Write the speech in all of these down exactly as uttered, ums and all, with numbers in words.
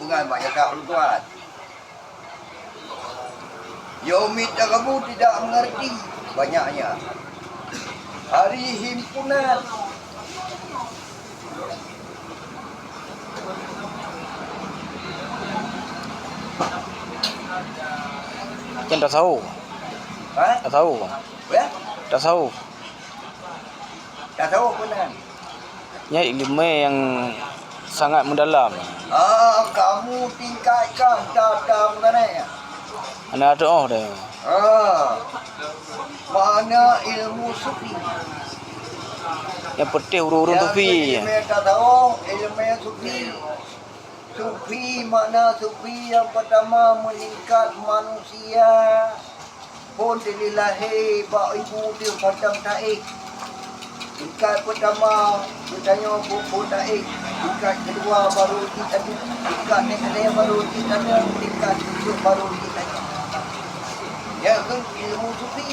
Dengan banyak tak ulun tuan. Yaumit tagabu tidak mengerti banyaknya. Hari himpunan. Kan tasawuf. Ha? Tasawuf. Ya? Tasawuf. Tasawuf benar. Nyan ileumèe nyang sangat meudalam. Ah, kamu tingkatkan tata mengenai. Hana teu'oh deh. Ah, makna ilmu sufi. Nyang peunteng ureueng-ureueng sufi. Ilmu tasawuf, ilmu sufi. Sufi, makna sufi nyang pertama meningkat manusia. Phon dilahé bak ibu teuh padang taéh. Tingkat pertama, geutanyoe phon-phon taéh. Tingkat kedua baru cit adu. Tingkat nyang keu baru cit adu. Tingkat keujeuet baru cit adu. Nyan keuh ilmu sufi.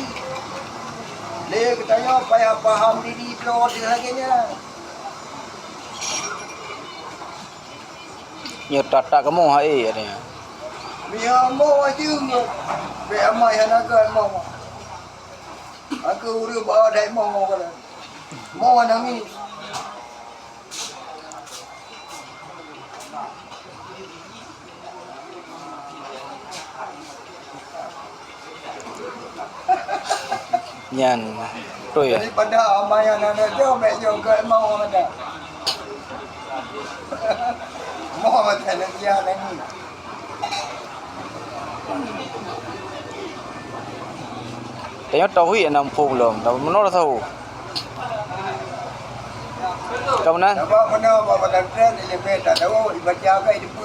Lé geutanyoe payah paham diri droe teuh lagèe nyan. Nyoe that-that kamoe hai, katanya. Mia mo aja nyoe. Bèk amai hana keu mo. Aku ureueng ba dai mo kala. Mo nangis. Nyan, beutôi ya. Daripada amai aneuk-aneuk jauh, bèk jauh keu mau ada. Mau ada lagi yang lain. Tanya tauhid aneuk muphom lom, tapi meunoe tahu. Ka meunan? Sabab meunoe bak pesantren, ilmu tak tahu, ibaca agak,